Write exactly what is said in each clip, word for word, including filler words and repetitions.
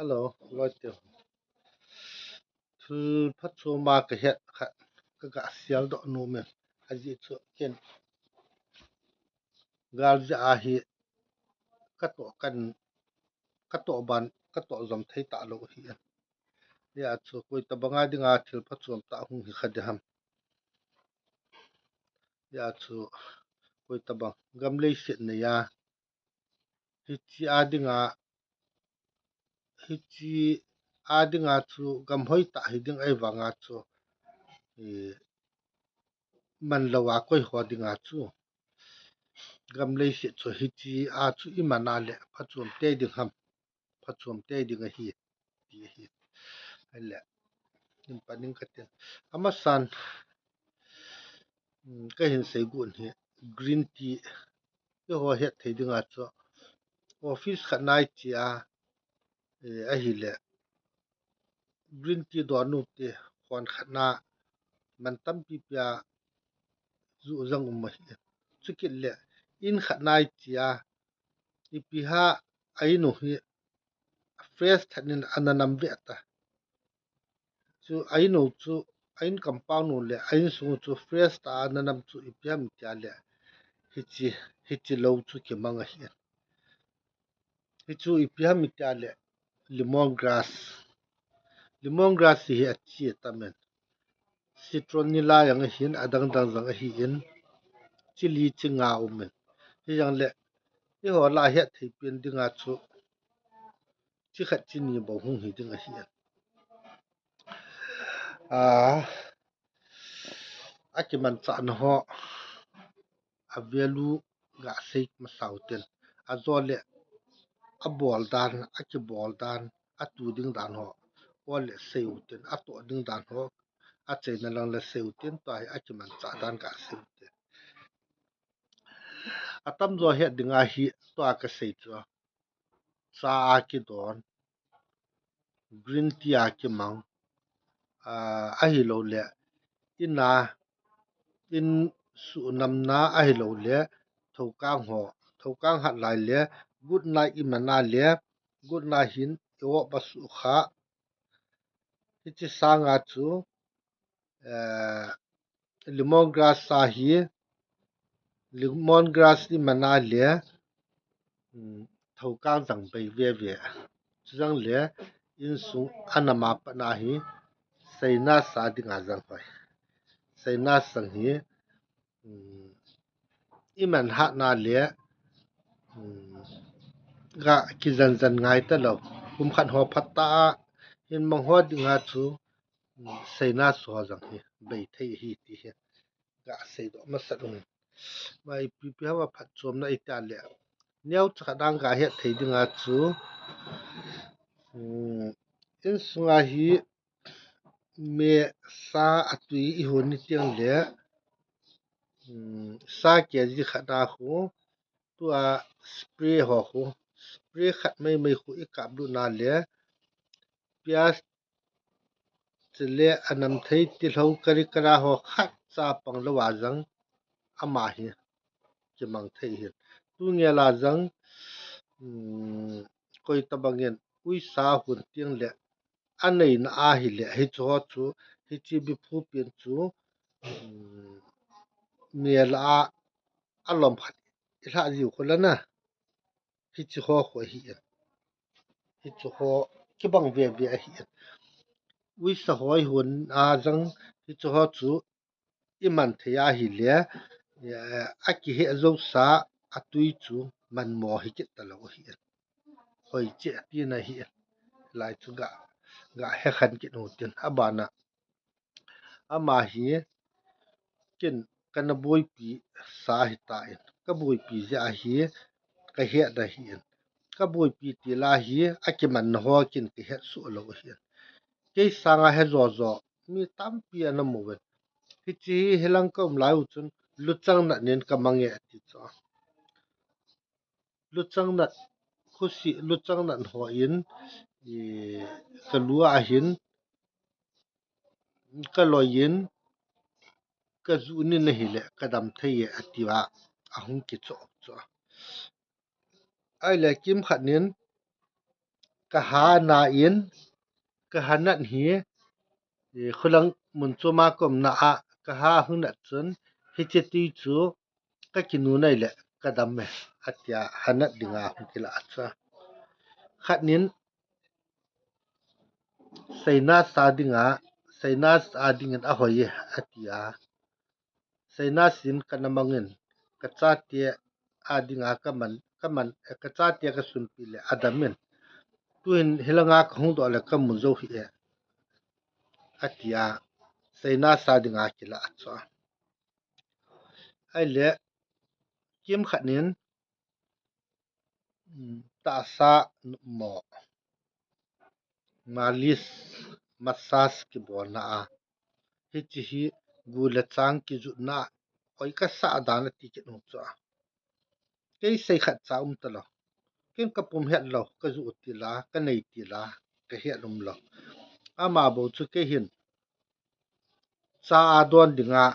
Hello, loi te. Thil phatchom a kahet khat kaga sial doh nom e. Ajeh chu ken gal jeh a hi katoh kan, katoh ban, katoh jom thei talou ahi. Hijeh chun koi tabang a dinga thil phatchom tah hung hi kha ding ham. Hijeh chun koi tabang gam leiset neiya, hiche a dinga, hiche a dinga chu gam hoitah hi ding ahi vanga chu, eh, manlou a koi ho dinga chu gam leiset chu hiche a chu iman a le phatchom tei ding ham, phatchom tei ding ahi, ti ahi. Ahile, in paning katin. Amasan, um, kahin sei gon hi, green tea, eiho het thei dinga chu, office khat nai chia, eh, ahile, green tea don u te, khon khat na, man tampi pia, ju jang um ahi. Chukit le, in khat nai chia, ipi ham a in u hi, fresh tah in ana nam ve ta. Chu a in u chu, a in compound u le, a insung u chu fresh tah a ana nam chu ipi ham tia le, hiche, hiche lou chu kimang ahi. Hichu ipi ham tia le, lemon grass. Lemon grass hi achi tamen. Citronella jong ahin, adang dang jong ahin, chili chinga umin. Hijong le, eiho lah a het thei pen dinga chu, chi khat chi ni bou hung hi ding ahi. Ah, akimanchahna ho, a value ga sei masa u tin. Ajo le, abol dan, akibol dan, atu ding dan ho, o le sei u tin, atoh ding dan ho, achaina lang le sei u tin, tua hi akimanchah dan ga sei u tin. Atamjo het dinga hi tua kasei chu. Cha a kidon, green tea a kimang, ah, ahilou le, in a, in suhnamna ahilou le, thoukang ho, thoukang hat lai le, good night iman a le, good night hin i-op asuh kha. Hiche sanga chu, eh, lemon grass ahi, lemon grass iman a le, um, thoukang jang bei veve. Chujang le, insung anam a pat na hi, sinus a dinga jang hoi. Sinus jang hi, um, iman hatna le, um, ga kijan jan ngai talou. Kum khat ho phat ta a, hin mang ho dinga chu, um, sinus ho jang hi, bei thei hi ti hi. Ga seidoh masat ung. Mai pipi hava phatchomna ita le. Neocha khat dang ga het thei dinga chu, um, insunga hi, me sa atui ihon ni tiang le, um, sa kg khat na khu, tua spray ho khu, spray khat mai mai khu ikap lut na le, pias chule anam thei tilou kari kara ho khat cha pang lou a jang ama hi kimang thei hin. Tungel a jang, um, koi tabang in uisa hon tiang le, aneina ahile, hichu ho chu, hiche biphu pen chu, um, mel a, alom khat, ilha jiu khu la na. Hichu ho khu ahi in. Hichu ho, kibang veve ahi in. Uisa hoi hon a jang, hichu ho chu, iman thei ahile, eh, akiheh jousa atui chu manmo hi kit talou ahi. Hoiche tina ahi. Lai chu ga, ga hekhen kit u tin abana. Ama hi ken kana boipi sa hitan. Ka boipi jeh ahi, ka hetna ahi. Ka boipi til a hi, akimanna ho ken ka het soh lou ahi. Kei sanga he jo jo, mi tampi ana mu uvin. Hiche hi, hilang ka um lai u chun, luchang nat nin ka mang e ati chu. Luchang nat, khusi, luchang nat ho in, i, ka lu a hin, ka loi in, ka ju nin ahile, ka dam thei e ati uva, ahung kicho cho. Ahile kimkhat nin, kaha na in, kaha nat hi, eh, khulang mun chom a ka umna a, kaha hung nat chun, hiche tui chu kakinu nai le kadam e, atia, ha nat dinga hung kila a chu. Khat nin, seina sa dinga, seina sa dingin ahoi e, atia. Seina sin kana mangin, kachate a dinga kaman, kaman, eh, kachate kasunpi le adam in. Tuhin hilanga kahung doh le kamu jou hih e, atia. Seina sa dinga kila a chu. Ahile, kimkhat nin, mm, tahsa mo, malis, massage kibolna a, hiche hi gu le chang kijutna a, hoi kasah dan ati kit nung chu a. Kei sei khat cha um talou. Ken kapum het lou, kajuh tila, kanei tila, kahet um lou. Ama bou chu kei hin, cha a don dinga,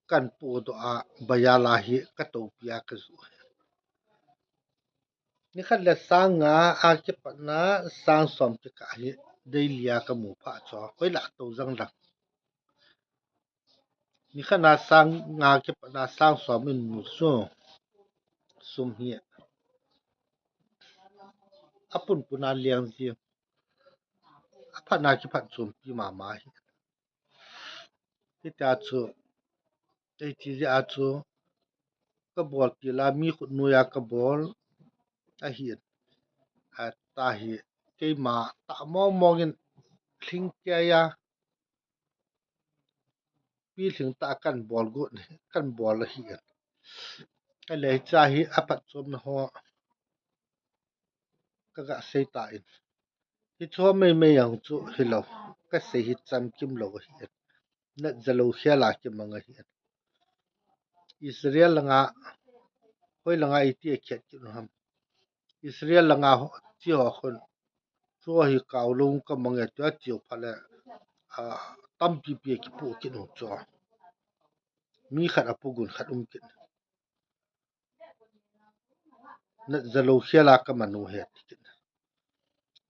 kahin podoh a, bayal a hi katopi a kajuh. Nikhat le sang nga a kipatna sang som kikah hi daily a kamu pha chu, hoilah tou jang lang. Nikhat na sang nga kipatna sang som in mu chu, sum hi apunpun a leng ji, aphatna kiphatchompi mama hi. Hitia chu, hiche jeh a chu, kabol tila mi khut noiya kabol ahin. Atahi, keima tah mong mong in lhing keiya, pilhing tah kahin bol got, kahin bol ahin. Ahile hiche hi aphatchomna ho kaga sei tan. Hiche ho meimei jong chu hilou, kasei hi chamkim lou ahin. Natjalou khel a kimang ahin. Israel langa, hoi langa iti akhet kit u ham. Israel langa ho, chi ho khun, chu hi kaolou kamang e tia chiu phat le, a, tampi pi kipu kit u chu. Mi khat apu gun khat um kit. Natjalou khel a kaman u ahi ati kit.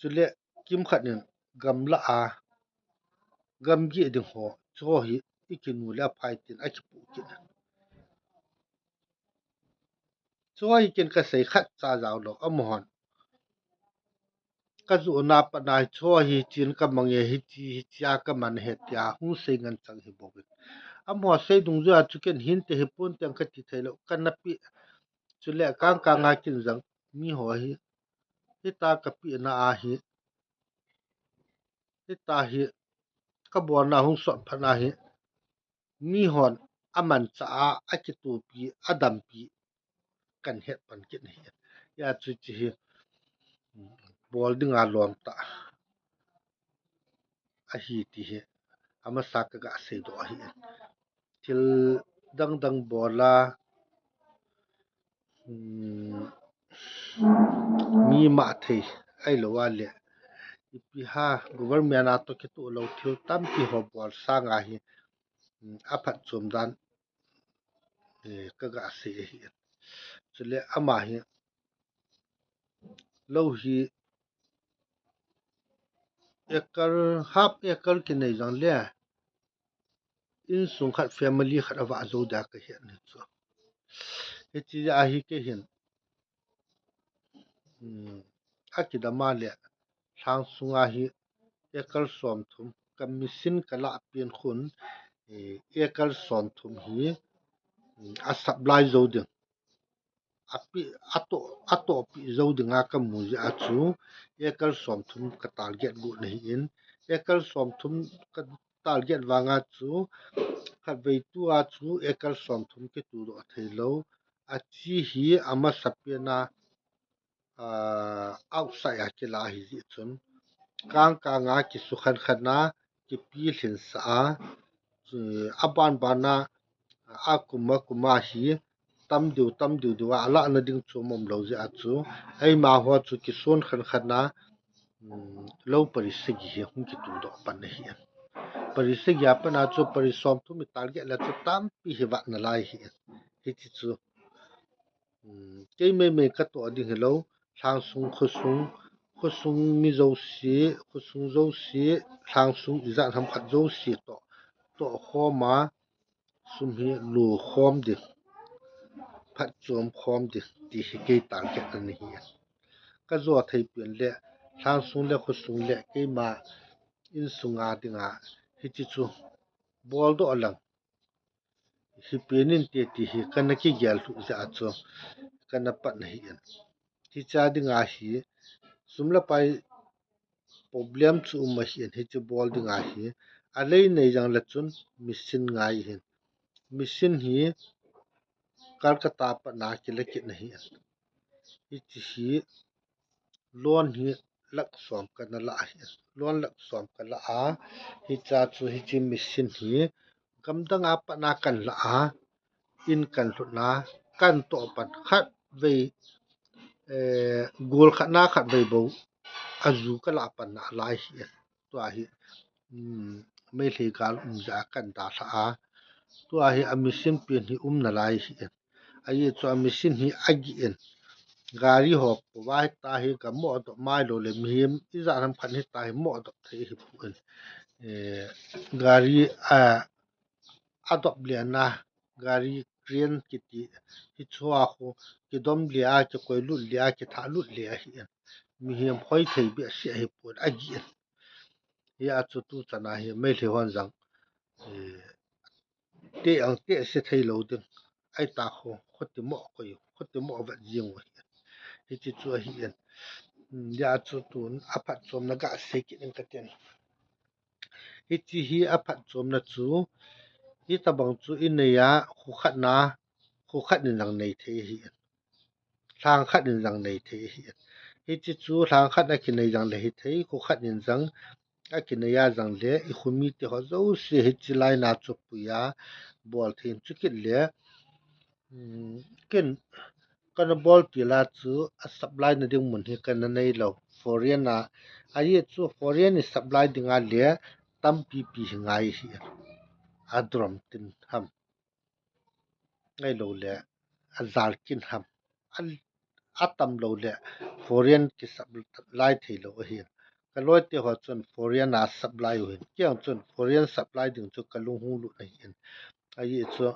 Chule kimkhat nin gamla a, gamgi ding ho, chu hi ikinu le aphai tin akipu kit. Chu hi ken kasei khat cha jao lou, amahon. Kajoh na pat na chu hi chin kamang e, hiche, hiche a kaman ahi tia, hung sei ngen chang hi bou. Amaho sei dungjui a chu ken hinte hipon teng kati thei lou, kana pi. Chule kang kang a kin jang mi ho hi, hita kapina ahi, hita hi kabolna hung sot phat na hi, mihon amanchah a, akitopi, adampi, kahin het pan kit ahi. Hijeh chun hiche hi, bol dinga lom tah ahi ti hi, amasa kaga seidoh ahi. Thil dang dang bol a, um, mi mah thei ahilou a le, ipi ham, government a toh kitoh lou thil tampi ho bol sanga hi, um, aphatchom dan, eh, kaga sei ahi. Chule ama hi, lou hi acre, half acre kinei jong le, insung khat, family khat avah jou dia kahet ni chu. Hiche ahi kei hin, um, akidam a le, lhang sunga hi acre somthum, ka machine kalah pen khun, eh, acre somthum hi, um, asupply jou ding. Api, atoh, atohpi jou dinga kamu jeh a chu, acre somthum ka target got ahin, acre somthum ka target vanga chu, khatvei tua chu acre somthum kitudoh thei lou, achi hi amasapen a, ah, outside a kila ahi jeh chun, kang kang a kisukhan khan a, kipilhin sah a, chu aban ban a, akum akum a hi, tam deu, tam deu deu a, alahna ding chu um lou jeh a chu, eima ho chu kison khan khan a, um, lou pari sagi hi hung kitudoh pan ahi. Pari sagi a pat a chu pari somthum i target le chu tampi hi vah nalai ahi. Hiche chu, um, kei meimei katoh ding hilou, lhang sung, kho sung, khosung mi jouse, khosung jouse, lhangsung ijat ham khat jouse toh, toh khom a, sum hi lo khom ding, phatchom khom ding, ti hi kei target ana hi. Ka jo thei pen le, lhangsung le khosung le, keima insunga dinga, hiche chu, boldoh lang. Hi pen inte ti hi kana kigel lhuh jeh a chu kana pan ahi in. Hiche dinga hi sum le pai problem chu um ahi in, hiche bol dinga hi. Alei nei jong le chun machine ngai ahin. Machine hi Calcutta a pat na kila kit ahi in. Hiche hi loan hi lakh som kana la ahi. Loan lakh som kala a, hiche chu hiche machine hi gamdang a pat na kana la a, in kana lhut na, kana toh pan khatvei, eh, gol khat na khatvei bou, aju kala pan nalai ahi. Tua hi, um, Meitei gal um jeh a kana dalha a. Tua hi a machine pen hi um nalai ahi. Ahi chu a machine hi agih in. Gari ho po vai ta hi ka mo doh mai lou le mihem ijat ham khat hi ta hi mo doh thei hi pu in. Eh, gari a, a dop le na, gari crane kiti hi chua khu, kidom le a, kikoi lut le a, kithah lut le ahi in. Mihem hoi thei behseh ahi pu in agih in. Hia chu tu chan a hi Meitei hon jong, eh, te ang te se thei lou ding. Ahi ta khu, khuti mo koi, khuti mo vet jing u ahi. Hiche chu ahi in. Hmm, hia chu tun a phatchomna ga sei kit in ka tin. Hiche hi a phatchomna chu, hitabang chu i nei a, khu khat na, khu khat in jong nei thei ahi in. Lhang khat in jong nei thei ahi in. Hiche chu lhang khat a kinei jong le hi thei, khu khat in jong a kinei a jong le, i khu mite ho jouse hiche line a chu pui a, bol thei in chu kit le, um, ken kana bol til a chu a supply na ding mun hi kana nei lou. Foreign a, ahi chu foreign i supply ding a le tampi pi hi ngai ahi in. A drum tin ham. Ngai lou le, a jal kin ham. A, a tam lou le, foreign ki supply thei lou ahi in. Ka loi te ho chun foreign a supply u ahi in. Kei jong chun foreign supply ding chu ka lung hung lut ahi in. Ahi chu,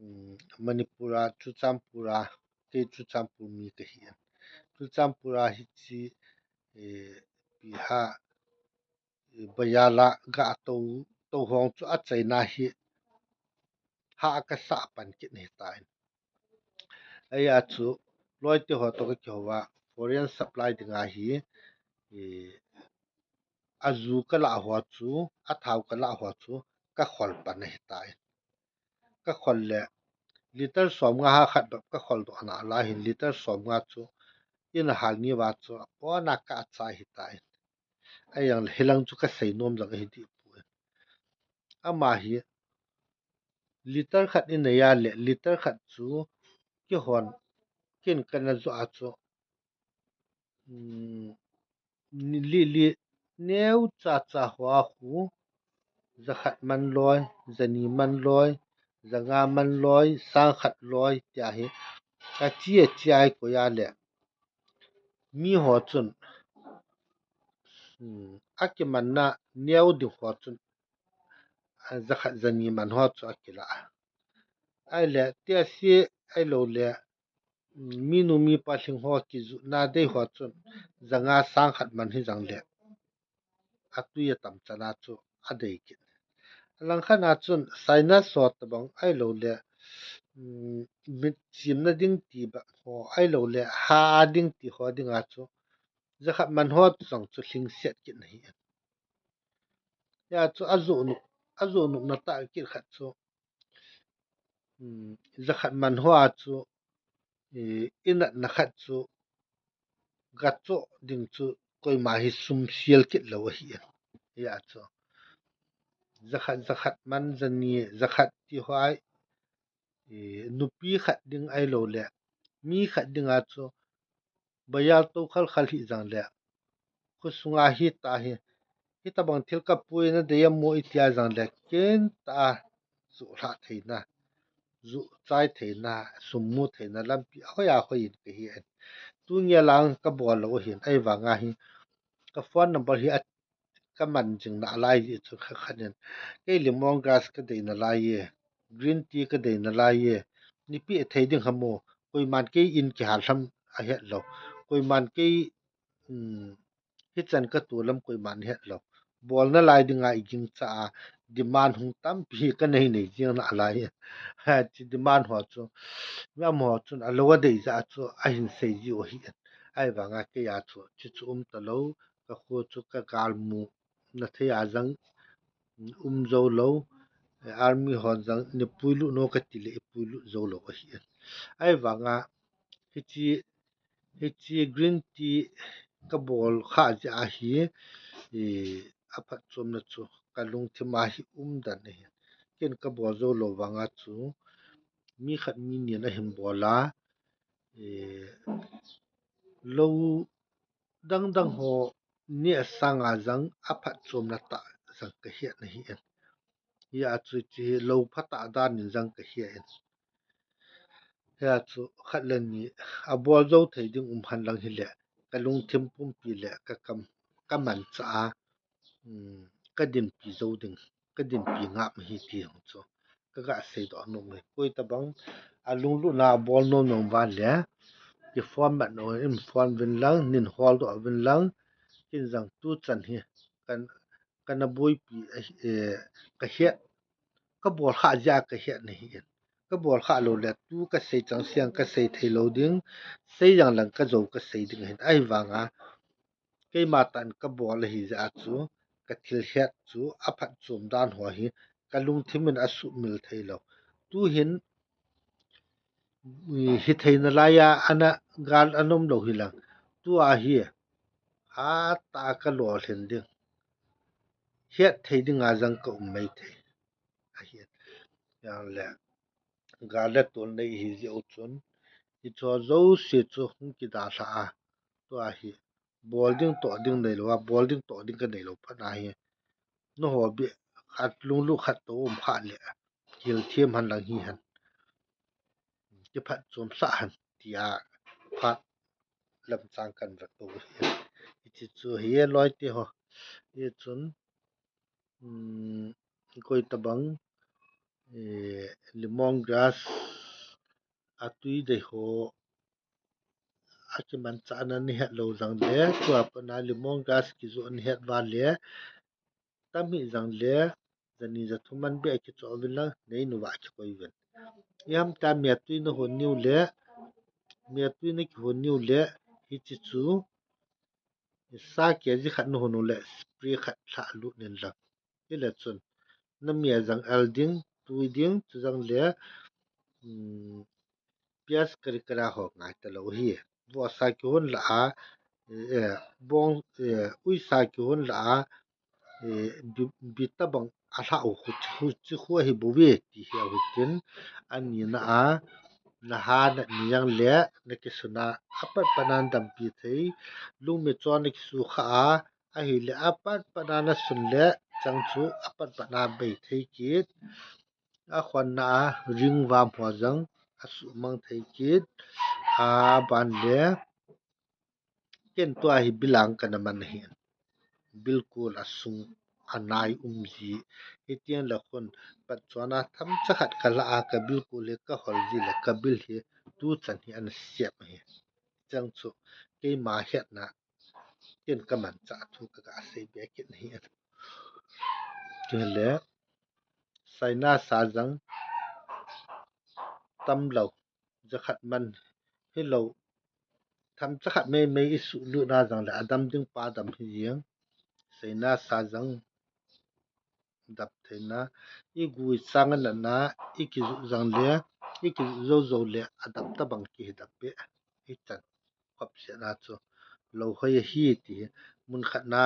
um, Manipur a, Churachandpur a, kei Churachandpur mi ka hi in. Churachandpur a hiche, eh, Bihar, eh, bazar a ga tou, tou hong chu a China hi ha ka sa pan kit ahi ta in. Ahi a chu, loi te ho toh ka kihou a, foreign supply ding a hi, eh, a ju ka la ho chu, a thao ka la ho chu, ka khol pan ahi ta in. Ka khol le, liter som nga ha khat bep ka khol doh na la hin, liter som nga chu, in a hal ni va chu, a pon a ka chai ahi ta in. Ahi jong le, hilang chu ka sei nom jong ahi dih pu in. Ama hi, liter khat i nei a le, liter khat chu, kihon, kin kana jo a chu, um, li, li, neo cha cha hoa khu, jakhat man loi, jani man loi, janga man loi, sang khat loi, tia hi, a chi a chi a i koi a le, mi ho chun, um, a kimanna neo ding ho chun, a jakhat jani man ho chu a kila. Ahi le, tia si ahi lou le, um, mi nu mi pa lhing ho kijutna dei ho chun, janga sang khat man hi jong le, a tui a tam chan a chu a dei kit. A lang khat a chun, sinus ho tabang ahi lou le, um, mit chimna ding ti ba ho ahi lou le, ha a ding ti ho ding a chu, jakhat man ho jong chu lhing set kit ahi. Hia chu a jo nop, a jo nopna tah kit khat chu, um, jakhat man ho a chu, eh, i natna khat chu, ga cho ding chu, koima hi sum sial kit lou ahi. Hia chu, jakhat, jakhat man, jani, jakhat ti ho a, eh, nupi khat ding ahi lou le, mi khat ding a chu, bazar tou khal khal hi jong le, khosunga hi ta hi, hitabang thil ka pui na dei a mo i tia jong le, ken ta a, ju hla theina, ju chai theina, sum mu theina lampi, a hoi a hoi in ka hi in. Tuni lang kabol lou ahin, ahivanga hi ka phone number hi a, kaman jing nalai jeh chun khat khat in, kei lemon grass kadei nalai e, green tea kadei nalai e, neipe thei ding ham o, koiman kei in kihal ham ahet lou, koiman kei, um, hichan katoh lam koiman ahet lou. Bol nalai dinga igingcha a, demand hung tampi kanei nei jing nalai. Hiche demand ho chu, mi amaho chun alou adei jeh a chu ahin sei jiu ahi. Ahivanga kei a chu, chuchu um talou, kakho chu kagalmu na thei a jong um jou lou, eh, army hon jong neipuilut nom kati le eipuilut jou lou ahi. Ahivanga hiche, hiche green tea kabol kha jeh ahi, eh, aphatchomna chu kalungthim a hi um den ahi. Ken kabol jou lou vanga chu mi khat mi ni in ahin bol a, eh, lou dang dang ho neh sanga jong aphatchomna tah jong kahet ahi. Hia chu hiche hi lou phatah dan in jong kahe in. Hia chu khat le ni abol jou thei ding um hen lang hile, kalungthim pumpi le kakam, kamanchah a, um, kadinpi jou ding, kadinpi ngap ahi ti jong chu kaga seidoh nom e. Koi tabang alunglutna abol nom nom uva le, kiphone mat nom in phone uvin lang, neihin holdoh uvin lang, ken jong tuchan hi kan, kana boipi, eh, kahet, kabol kha jeh a kahet ahi in. Kabol kha lou le tu kasei chang siang kasei thei lou ding, sei jong lang kajou kasei ding ahin. Ahivanga keima tah in kabol ahi jeh a chu, kathil het chu aphatchom dan ho hi kalungthim in asuhmil thei lou. Tuhin, i, hithei nalai a ana gal anom lou hilang, tua hi atah a kalolhin ding, het thei dinga jong kaum maithei ahi. Hia le, gal le tol nei hi jeh u chun, hicheho jouse chu hung kidalha a, tua hi bol ding toh ding neilou a, bol ding toh ding kaneilou phat ahi. Nangho beh khat lunglut khat toh um kha le, kihilthem hen lang hihen, kiphatchomsah hen tia phat lamchang kahin veto ahi. Hiche chu hi loite ho. Hichun, um, koi tabang, eh, lemon grass atui dei ho akimanchahna nahet lou jong le, tua pat a lemon grass kijoh nahet uva le, tam hih jong le, jani jathum man beh kichoh uvin lang, neinu va kikoi uvin. Iham tia meitui nahon niu le, meitui nakihon niu le, hiche chu sa kg khat nahon u le, spray khat lhah lut in lang. Hile chun, namei a jong al ding, tui ding, chujong le, um, pias kari kara ho ngai talou hi. Vohsa kihon lah a, eh, bong, eh, uisa kihon lah a, eh, bi, bi tabang alhah u khu, khu, chu khu ahi bouve ti hi ahi tin, anina a, naha nani jong le, nakisun a, apat pat a nadampi thei, lungmei chon nakisu kha a, ahile apat pat a nasun le, chang chu apat pat a bei thei kit, akhonna a ring vam ho jong asuhmang thei kit, aban le, ken tua hi bilang kana man ahin. Bilkol asung anai um ji. Hitiang le khun patchon a themcha khat kalha a kabilkol hi kahol ji le kabil hi tuchan hi ana sep ahi. Chang chu keima hetna ken kamanchah thu kaga sei be kit ahi. Chule, saina sa jong tamlou, jakhat man hilou, themcha khat meimei isuhlut na jong le adam ding pa dam hi jeng. Saina sa jong dap theina, igu ichang anatna, ikijuh jong le, ikijuh jou jou le, adap tabang kihi dap e. Hichan khopsetna chu lou hoi ahi ti hi, mun khatna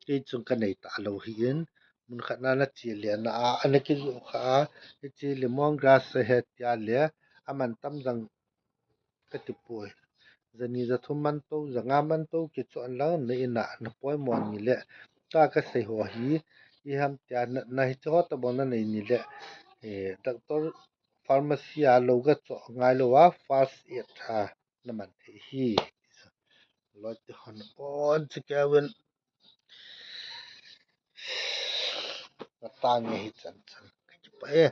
kei chung kanei talou hi in, mun khatna nache le na a, ana kijuh kha a, hiche lemon grass ahi tia le, aman tam jong kati poi. Jani jathum man tou, janga man tou, kichoh in lang na in a, napoimo ni le, tua kasei ho hi, iham tia na, na hiche ho tabang nanei ni le, eh, doctor pharmacy a lou gachoh ngailou a, first aid a, naman thei hi. Loi te hon on chi kei uvin. Ka tang e hi chan chan. Ka kipah e.